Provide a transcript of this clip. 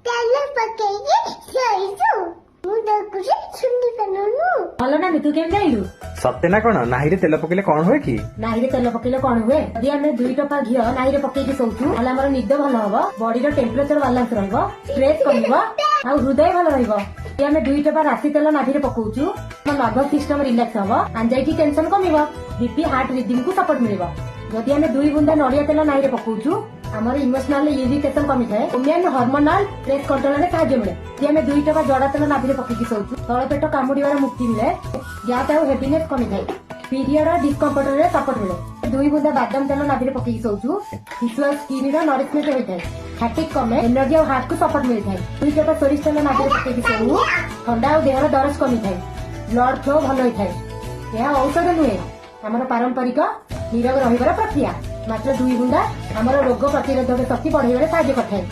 ତେଲ ପକେଇକି ଶୋଇଛୁ। ମୁଁ ଦେଖୁଛି, ଶୁଣି ପାରୁନୁ। ଭଲ ନାନୀ, ତୁ କେମିତି ଜାଣିଲୁ? ସତେ ନା କଣ? ନାହିରେ ତେଲ ପକେଇଲେ କଣ ହୁଏ କି? ନାହିରେ ତେଲ ପକେଇଲେ କଣ ହୁଏ? ଯଦି ଆମେ 2 ଟୋପା ଘିଅ ନାହିରେ ପକେଇକି ଶୋଉଛୁ, ତାହେଲେ ଆମର ନିଦ ଭଲ ହବ, ବଡିର ଟେମ୍ପରେଚର ବାଲାନ୍ସ ରହିବ, ଷ୍ଟ୍ରେସ୍ କମିବ ଆଉ ହୃଦୟ ଭଲ ରହିବ। ଯଦି ଆମେ 2 ଟୋପା ରାଶି ତେଲ ନାଭିରେ ପକଉଛୁ, ଆମ ନର୍ଭସ ସିଷ୍ଟମ ରିଲାକ୍ସ ହବ, ଆଞ୍ଜାଇଟି ଟେନସନ କମିବ, ବିପି, ହାର୍ଟ ରିଦିମ କୁ ସପୋର୍ଟ ମିଳିବ। ଯଦି ଆମେ 2 ବୁନ୍ଦା ନଡିଆ ତେଲ ନାହିରେ ପକଉଛୁ, ଆମର ଇମୋସନାଲ ଇରିଟେସନ କମିଥାଏ, ଓମ୍ୟାନ ହରମୋନାଲ ଷ୍ଟ୍ରେସ୍ କଣ୍ଟ୍ରୋଲରେ ସାହାଯ୍ୟ ମିଳେ। ଯଦି ଆମେ 2 ଟୋପା ଜଡା ତେଲ ନାଭିରେ ପକେଇକି ଶୋଉଛୁ, ତଳ ପେଟ କାମୁଡିବାର ମୁକ୍ତି ମିଳେ, ଗ୍ୟାସ୍ ଆଉ ହେଭିନେସ୍ କମିଥାଏ, ପିରିୟଡ ଡିସକମ୍ଫର୍ଟରେ ସପୋର୍ଟ ମିଳେ। 2 ବୁନ୍ଦା ବାଦାମ ତେଲ ନାଭିରେ ପକେଇକି ଶୋଉଛୁ, ଶିଶୁ ଆଉ ସ୍କିନ ର ନରିଶମେଣ୍ଟ ହୋଇଥାଏ, ଫ୍ୟାଟିଗ୍ କମେ, ଏନର୍ଜି ଆଉ ହାର୍ଟ କୁ ସପୋର୍ଟ ମିଳିଥାଏ। 2 ଟୋପା ସୋରିଷ ତେଲ ନାଭିରେ ପକେଇକି ଶୋଉ, ଥଣ୍ଡା ଆଉ ଦେହର ଦରଜ କମିଥାଏ, ବ୍ଲଡ ଫ୍ଲୋ ଭଲ ହୋଇଥାଏ। ଏହା ଔଷଧ ନୁହେଁ, ଆମର ପାରମ୍ପରିକ ନିରୋଗ ରହିବାର ପ୍ରକ୍ରିୟା। ମାତ୍ର 2 ବୁନ୍ଦା ଆମର ରୋଗ ପ୍ରତିରୋଧକ ଶକ୍ତି ବଢେଇବାରେ ସାହାଯ୍ୟ କରିଥାଏ।